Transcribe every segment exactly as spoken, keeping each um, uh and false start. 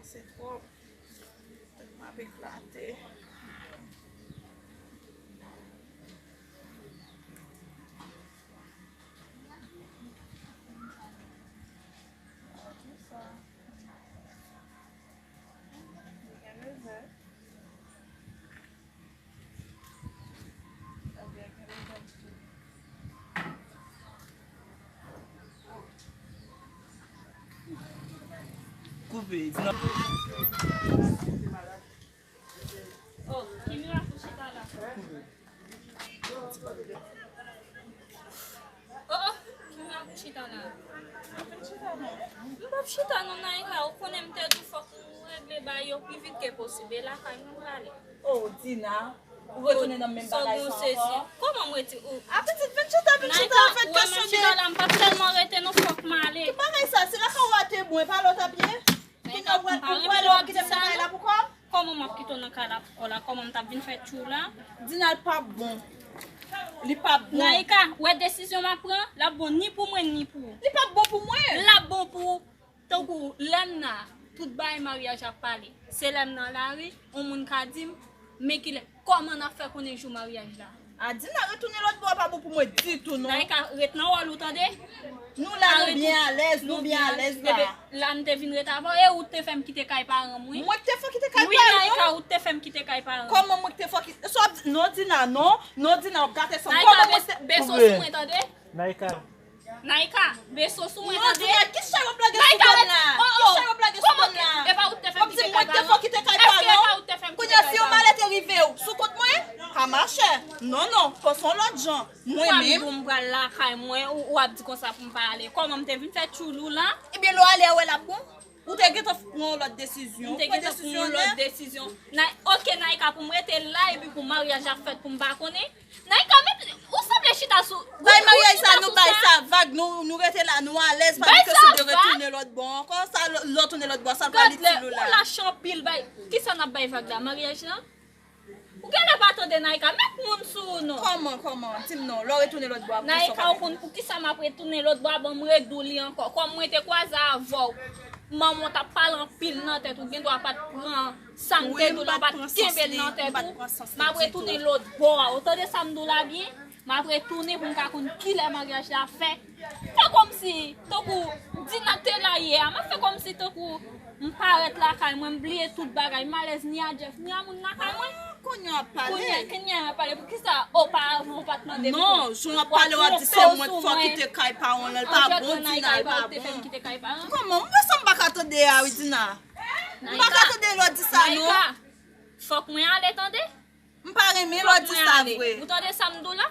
Se twòp. Tèt m ap eklate. Li gen rezèv. Koupe, di nan. Oh, Kimira pou chita la. Oh, oh, Kimira pou chita la. M p ap chita non, Naïka, ou konnen m te di w fòk nou regle bagay yo pi vit ke posib. E lakay mwen prale. Oh, Dina, ou retounen nan menm bagay sa ankò? Kòman m rete ou? A pitit, vin chita, vin chita avèk kesyon de. Naïka, ou wè m ap chita la, m p ap tèlman rete non, fòk m ale. Ki bagay sa? Se lakay ou a te bon, e pa lòt ap ye? Naïka, ou pa renmen lè w ap di sa non. Kòman m ap kite w nan kay la pou kò la? Kòman m t ap vin fè tchou la? Dina, l p ap bon. Li p ap bon. Naïka, ou wè desizyon m ap pran, l ap bon ni pou mwen, ni pou ou. Li p ap bon pou mwen. L ap bon pou ou. Tankou lè m nan, tout bagay maryaj ap pale. Se lè m nan lari, yon moun ka di m, men kilè, kòman n ap fè konnen jou maryaj la? A, Dina, retounen lòt bò a pa bon pou mwen ditou, non. Naïka, ret nan wòl ou, tande? Nou la, nou byen alèz, nou byen alèz la. Ebyen, la m te vin ret avè w, e ou t te fè m kite kay paran m, wi. Mwen k te fè w kite kay paran w? Wi, Naïka, ou t te fè m kite kay paran m. Kòman mwen k te fè w kite? Sa w ap di, non, Dina, non. Non, Dina, w ap gate san m. Naïka, beso sou mwen, tande? Naïka. Naïka, beso sou mwen, tande? Non, Dina, ki chay w ap lage sou kò m la? Ki chay w ap lage sou kò m la? E pa ou k te fè m kite kay paran w? Èske e pa ou k te fè m kite kay paran w? Kounye a, si yon malè te rive w, sou kont mwen? Pa mache. Non, non, panse yon lòt jan. Mwen menm. Ou pa vin pou m pral lakay mwen, ou, ou ap di konsa pou m pa ale. Kòman m te vin fè tchoulou la? Ebyen, lè w ale a, w wè l ap bon? Ou te gentan pran yon lòt desizyon. M te gentan pran yon lòt desizyon. Oke, Naïka, pou m rete la, epi pou maryaj la fèt, pou m pa konnen. Naïka, men, ou sanble chita sou. Bay maryaj sa, nou bay sa vag, nou, nou rete la, nou alèz, pa gen kesyon de retounen lòt bò ankò, sa, lè w tounen lòt bò, sa l pral itil ou la. Ou lach anpil, bay. Kisa n ap bay vag la? Maryaj lan? Ou genlè pa tande, Naïka, met moun sou ou non. Kòman, kòman? Di m non, lè w retounen lòt bò a, pou sa w pale. Naïka, ou konn poukisa m ap retounen lòt bò a, ban m redi w li ankò. Kòm mwen te kwaze avè w, manman w t ap pale anpil nan tèt ou, gendwa pa t pran sa m te di w la, ou pa t kenbe l nan tèt ou. M ap retounen lòt bò a. Ou tande sa m di w la byen? M ap retounen pou m ka konn kilè maryaj la fèt. Fè kòmsi, tankou, Dina te la yè a. M ap fè kòmsi, tankou, m parèt lakay mwen, m bliye tout bagay. M alèz ni a Jeff, ni a moun lakay mwen. Ah, kounye a w ap pale. Kounye a, kounye a w ap pale. Poukisa oparavan ou pa t mande m pou... Non, jan w ap pale, w ap di se mwen k fè w kite kay paran w lan, l pa bon, Dina, l pa bon. Kòman? M wè sa m pa ka tande a, wi, Dina. M pa ka tande lè w di sa, non. Naïka, fòk mwen ale, tande? M pa renmen lè w di sa vre. Ou tande sa m di w la?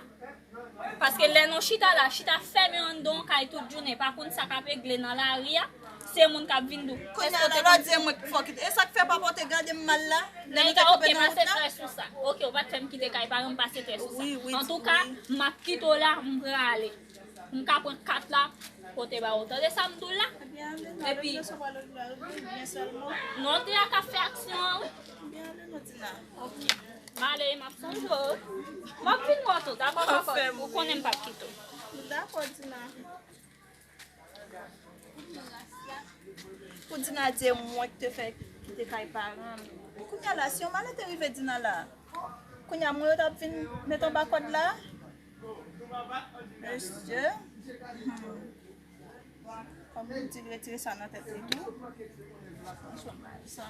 Paske lè nou chita la, chita fèmen anndan yon kay tout jounen, pa konn sa k ap regle nan lari a, se moun k ap vin di w. Kounye a la, lè w di e mwen k fè w kite. E sa k fè papa w te gade m mal la? Lè nou te kanpe nan wout la? Naïka, oke, pase trè sou sa. Oke, ou pa t fè m kite kay paran m, pase trè sou sa. Antouka, m ap kite w la, m prale. M ka pran kat la, pote ba ou. Tande sa m di w la? Epi, non, te a ka fè aksyon an, wi. Oke. M ale, m ap sonje w. M ap vin wè w tou, dakò, papa? Ou konnen m p ap kite w. Dakò, Dina. Pou Dina di e mwen ki te fè kite kay paran m. Kounye a la, si yon malè te rive Dina la, kounye a mwen yo t ap vin met anba kòd la? Mesye. Hmm. Kòm li di l retire sa nan tèt li tou. Sa.